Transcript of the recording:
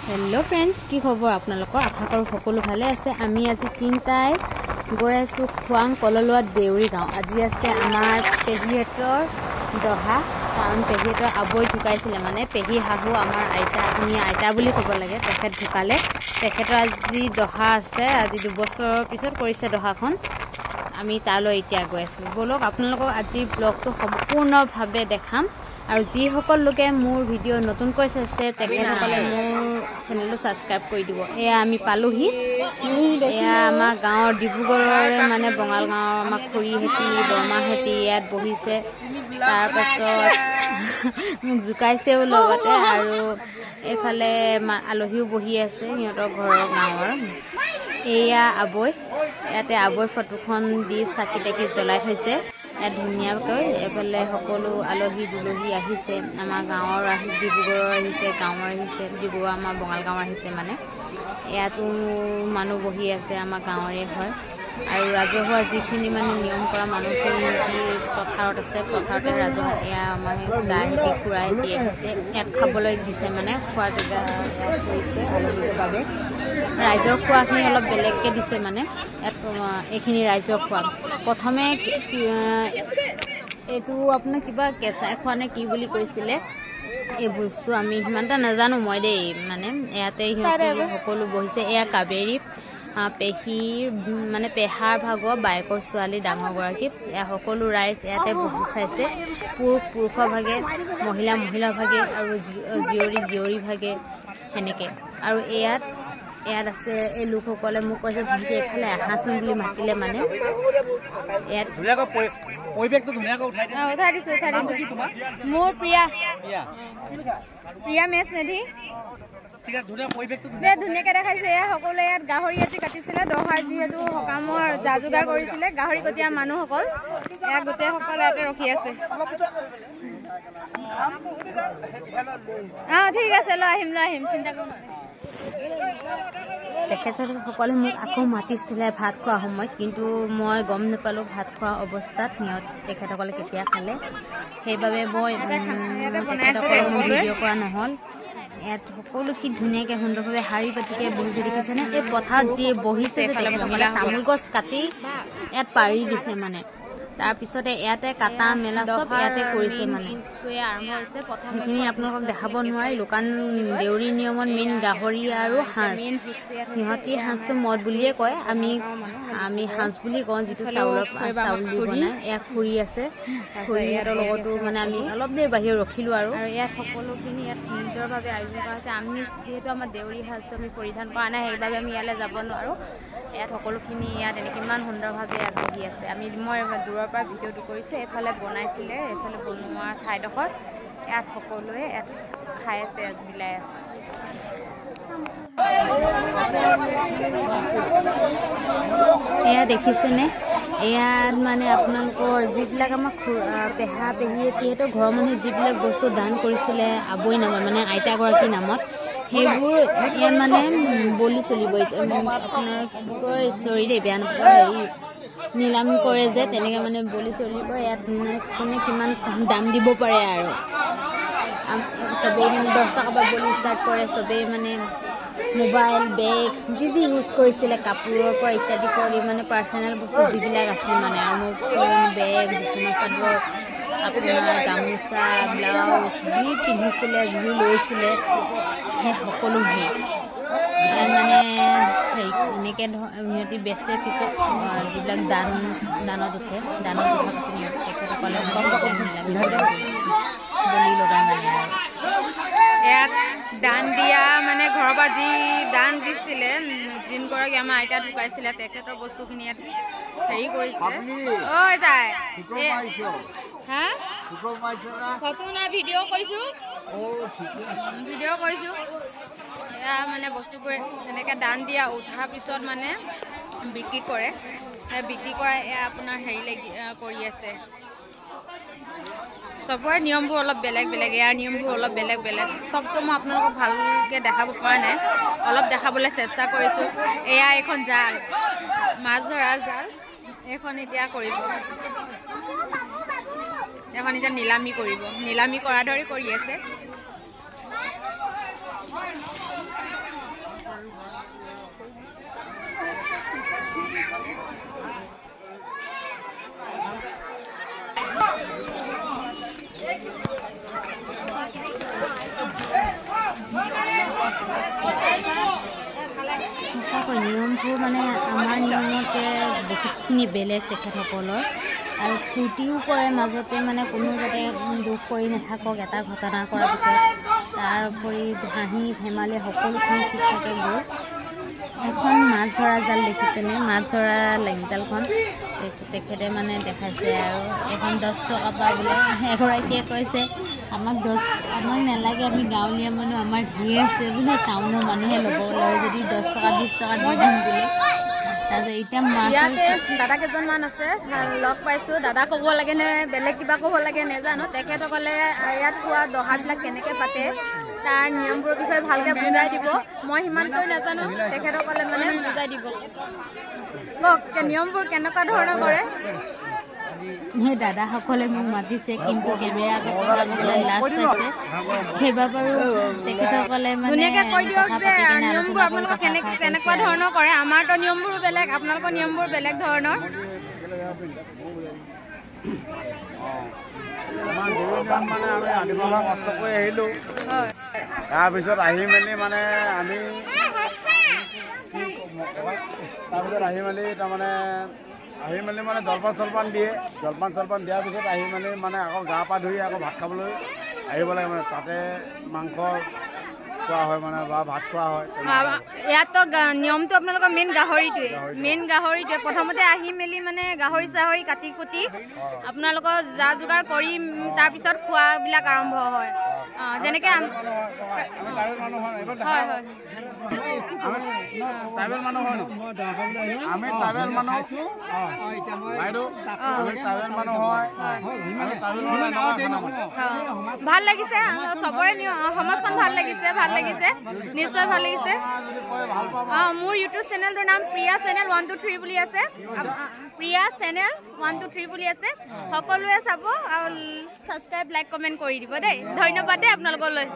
Hello' friends, কি খবৰ আপোনালোকৰ? আশা কৰোঁ সকলো ভালে আছে। আমি আজি তিনিটাই গৈ আছোঁ খোৱাং কললোৱা দেউৰী গাঁও। আজি আছে আমাৰ পেহীহঁতৰ দহা। কাৰণ পেহীহঁতৰ আবৈ ঢুকাইছিলে, মানে পেহী শাহু আমাৰ আইতা, আমি আইতা বুলি ক'ব লাগে, তেখেত ঢুকালে। তেখেতৰ আজি দহা আছে, আজি 2 বছৰৰ পিছত কৰিছে দহাখন। আমি তালৈ এতিয়া গৈ আছোঁ। ব'লক, আপোনালোকক আজিৰ ব্লগটো সম্পূৰ্ণভাৱে দেখাম। আৰু যিসকল লোকে মোৰ ভিডিঅ' নতুনকৈ চাইছে, তেখেতসকলে মোৰ চেনেলটো ছাবস্ক্ৰাইব কৰি দিব। এয়া আমি পালোহি। এয়া আমাৰ গাঁৱৰ ডিব্ৰুগড়ৰে মানে বঙাল গাঁৱৰ আমাৰ খুৰীহেঁতি, বৰমাহেঁতি ইয়াত বহিছে। তাৰপাছত মোক জোকাইছেও লগতে। আৰু এইফালে আলহীও বহি আছে সিহঁতৰ ঘৰৰ গাঁৱৰ। এয়া আবৈ, ইয়াতে আবৈ ফটোখন দি চাকি তাকি জ্বলাই থৈছে ইয়াত ধুনীয়াকৈ। এইফালে সকলো আলহী দুলহী আহিছে, আমাৰ গাঁৱৰ আহি, ডিব্ৰুগড়ৰ আহিছে, গাঁৱৰ আহিছে, ডিব্ৰুগড় আমাৰ বঙাল গাঁৱৰ আহিছে। মানে ইয়াতো মানুহ বহি আছে, আমাৰ গাঁৱৰে হয়। আৰু ৰাজহুৱা যিখিনি মানে নিয়ম কৰা মানুহখিনি পথাৰত আছে, পথাৰতে ৰাজহুৱা। এয়া আমাৰ দাহেঁতি, খুৰাহেঁতি আহিছে। ইয়াত খাবলৈ দিছে, মানে খোৱা জেগা ইয়াত কৰিছে আলহীৰ বাবে। ৰাইজৰ খোৱাখিনি অলপ বেলেগকৈ দিছে, মানে ইয়াত এইখিনি ৰাইজৰ খোৱা। প্ৰথমে এইটো আপোনাৰ কিবা কেঁচাই খোৱা নে কি বুলি কৈছিলে এই বস্তু, আমি সিমান এটা নাজানো মই দেই। মানে ইয়াতে সিহঁতি সকলো বহিছে। এয়া কাবেৰী পেহীৰ, মানে পেহাৰ ভাগৰ বায়েকৰ ছোৱালী ডাঙৰগৰাকী। এয়া সকলো ৰাইজ ইয়াতে বহি খাইছে। পুৰুষ পুৰুষৰ ভাগে, মহিলা মহিলা ভাগে আৰু জীয়ৰী জীয়ৰী ভাগে, সেনেকে। আৰু ইয়াত আছে এই লোকসকলে মোক কৈছে, ভণ্টি এইফালে আহাচোন বুলি মাতিলে। মানে ইয়াত পৰিৱেশটো ধুনীয়াকৈ উঠাই। উঠাই দিছো, উঠাই দিছো। মোৰ প্ৰিয়া, প্ৰিয়া মেচ মেধি। ধুনীয়াকে দেখাইছে। এয়া সকলোৱে ইয়াত গাহৰি আজি কাটিছিলে দহাৰ, যিহেতু সকামৰ যা যোগাৰ কৰিছিলে গাহৰি কটীয়া মানুহসকল। এয়া গোটেইসকল ইয়াতে ৰখি আছে। অঁ, ঠিক আছে, লৈ আহিম, লৈ আহিম, চিন্তা কৰিব। তেখেতসকলে মোক আকৌ মাতিছিলে ভাত খোৱা সময়ত, কিন্তু মই গম নাপালোঁ ভাত খোৱা অৱস্থাত সিহঁত তেখেতসকলে কেতিয়া খালে। সেইবাবে মই তেখেতসকলক ভিডিঅ' কৰা নহ'ল। ইয়াত সকলো কি ধুনীয়াকৈ সুন্দৰভাৱে শাৰী পাতিকে বহিছে, দেখিছেনে? এই পথাৰত যিয়ে বহিছে যে, তেখেতসকলে তামোল গছ কাটি ইয়াত পাৰি দিছে। মানে তাৰপিছতে ইয়াতে কাটা মেলা চব ইয়াতে কৰিছে। মানে সেইখিনি আপোনালোকক দেখাব নোৱাৰিলোঁ, কাৰণ দেউৰী নিয়মত মেইন গাহৰি আৰু সাঁজ। সিহঁতি সাঁজটো মদ বুলিয়ে কয়, আমি সাঁজ বুলি কওঁ, যিটো চাউলৰ চাউল দি বনায়। এয়া খুৰী আছে, খুৰীহঁতৰ লগতো মানে আমি অলপ দেৰি বাহিৰত ৰখিলোঁ। আৰু ইয়াত সকলোখিনি ইয়াত সুন্দৰভাৱে আয়োজন কৰা হৈছে। আমি যিহেতু আমাৰ দেউৰী সাজটো আমি পৰিধান কৰা নাই, সেইবাবে আমি ইয়ালৈ যাব নোৱাৰোঁ। ইয়াত সকলোখিনি ইয়াত এনেকৈ ইমান সুন্দৰভাৱে ইয়াত বহি আছে। মই দূৰৰ পৰা ভিডিঅ'টো কৰিছোঁ। এইফালে বনাইছিলে, এইফালে বনোৱা ঠাইডোখৰ। ইয়াত সকলোৱে ইয়াত খাই আছে, ইয়াত বিলাই আছে। এয়া দেখিছেনে? ইয়াত মানে আপোনালোকৰ যিবিলাক আমাৰ পেহা পেহীয়ে, যিহেতু ঘৰৰ মানুহে যিবিলাক বস্তু দান কৰিছিলে আবৈ নামত, মানে আইতাগৰাকীৰ নামত, সেইবোৰ ইয়াত মানে বলি চলিব। আপোনাৰ কি কয়, চৰি দেই, বেয়া নাপাব, হেৰি নিলাম কৰে যে, তেনেকৈ মানে বলি চলিব ইয়াত, মানে কোনে কিমান দাম দিব পাৰে। আৰু চবেই মানে 10 টকাৰ পৰা বলি ষ্টাৰ্ট কৰে। চবেই মানে মোবাইল, বেগ, যি যি ইউজ কৰিছিলে, কাপোৰৰ পৰা ইত্যাদি কৰি, মানে পাৰ্চনেল বস্তু যিবিলাক আছিল, মানে আৰু মোৰ ফোন, বেগ, বিচনা চাদৰ, আপোনাৰ গামোচা, ব্লাউজ, যি পিন্ধিছিলে, যি লৈছিলে, সেই সকলোবোৰ ইয়াত মানে হেৰি এনেকৈ সিহঁতি বেচে। পিছত যিবিলাক দানত উঠে, দানত উঠাৰ পিছত সিহঁত তেখেতসকলে নিলামী বলি লগাই মানে আৰু ইয়াত দান দিয়া, মানে ঘৰৰ পৰা যি দান দিছিলে, যোনগৰাকী আমাৰ আইতা ঢুকাইছিলে, তেখেতৰ বস্তুখিনি ইয়াত হেৰি কৰিছে। ঐ যায় হা, ফটো নাই, ভিডিঅ' কৰিছোঁ, ভিডিঅ' কৰিছোঁ। এয়া মানে বস্তুবোৰ এনেকৈ দান দিয়া উঠাৰ পিছত মানে বিক্ৰী কৰে। সেই বিক্ৰী কৰা এয়া আপোনাৰ হেৰি লাগি কৰি আছে। চবৰে নিয়মবোৰ অলপ বেলেগ বেলেগ, ইয়াৰ নিয়মবোৰ অলপ বেলেগ বেলেগ। চবটো মই আপোনালোকক ভালকৈ দেখাব পৰা নাই, অলপ দেখাবলৈ চেষ্টা কৰিছোঁ। এয়া এইখন জাল, মাছ ধৰা জাল। এইখন এতিয়া কৰিব, এইখন এতিয়া নিলামী কৰিব, নিলামী কৰা ধৰি কৰি আছে। সঁচাকৈ নিয়মবোৰ মানে আমাৰ নিয়মতে বহুতখিনি বেলেগ তেখেতসকলৰ, আৰু ফূৰ্তিও কৰে মাজতে, মানে কোনো যাতে দুখ কৰি নাথাকক এটা ঘটনা কৰাৰ পিছত। তাৰ উপৰি হাঁহি ধেমালি সকলোখিনি ঠিক থাকে গ'ল। এখন মাছ ধৰা জাল দেখিছেনে? মাছ ধৰা লেংজালখন তেখেতে মানে দেখাইছে। আৰু এখন 10 টকা পৰা বোলে এগৰাকীয়ে কৈছে আমাক 10, আমাক নালাগে, আমি গাঁৱলীয়া মানুহ, আমাৰ ধেৰ আছে বোলে, টাউনৰ মানুহে ল'ব লয় যদি 10 টকা 20 টকা দি দিম বোলে। তাৰপিছত এতিয়া মাছ ইয়াতে দাদা কেইজনমান আছে, লগ পাইছোঁ। দাদা ক'ব লাগে নে বেলেগ কিবা ক'ব লাগে নেজানো। তেখেতসকলে ইয়াত খোৱা দহাবিলাক কেনেকৈ পাতে তাৰ নিয়মবোৰৰ বিষয়ে ভালকৈ বুজাই দিব। মই সিমানকৈ নাজানো, তেখেতসকলে মানে বুজাই দিব। কওক, নিয়মবোৰ কেনেকুৱা ধৰণৰ কৰে? সেই দাদাসকলে মোক মাতিছে, কিন্তু কেমেৰা আগত কথা ক'বলৈ লাজ পাইছে। সেইবাৰ বাৰু তেখেতসকলে মানে ধুনীয়াকৈ কৈ দিয়ক কথা যে পাতি কিনে নিয়মবোৰ আলোচনা কৰি আপোনালোকৰ কথা কেনেকৈ এষাৰ কেনেকুৱা কৈছে আৰু। ধৰণৰ কৰে। আমাৰতো নিয়মবোৰো বেলেগ, আপোনালোকৰ নিয়মবোৰ বেলেগ ধৰণৰ। আমাৰ দেউৰী নিয়ম মানে আমি ৰাতিপুৱা কষ্ট কৰি আহিলোঁ, হয়। তাৰপিছত আহি মেলি মানে আমি তাৰপিছত আহি মেলি তাৰমানে আহি মেলি মানে জলপান চলপান দিয়ে। জলপান চলপান দিয়াৰ পিছত আহি মেলি মানে আকৌ গা পা ধুই আকৌ ভাত খাবলৈ আহিব লাগে, মানে তাতে মাংস খোৱা হয় মানে বা ভাত খোৱা হয়। ইয়াততো নিয়মটো আপোনালোকৰ মেইন গাহৰিটোৱে, মেইন গাহৰিটোৱে। প্ৰথমতে আহি মেলি মানে গাহৰি চাহৰি কাটি কুটি আপোনালোকৰ যা যোগাৰ কৰি তাৰপিছত খোৱাবিলাক আৰম্ভ হয়। যেনেকৈ হয় হয়। ট্ৰাইবেল মানুহ হয়, আমি ট্ৰাইবেল মানুহ বাইদেউ, আমি ট্ৰাইবেল মানুহ হয়। ভাল লাগিছে চবৰে সমাজখন, ভাল লাগিছে, ভাল লাগিছে, নিশ্চয় ভাল লাগিছে। অঁ, মোৰ ইউটিউব চেনেলটোৰ নাম প্ৰিয়া চেনেল 1 2 3 বুলি আছে, প্ৰিয়া চেনেল 1 2 3 বুলি আছে। সকলোৱে চাব আৰু ছাবস্ক্ৰাইব, লাইক, কমেণ্ট কৰি দিব দেই। ধন্যবাদ দেই আপোনালোকলৈ।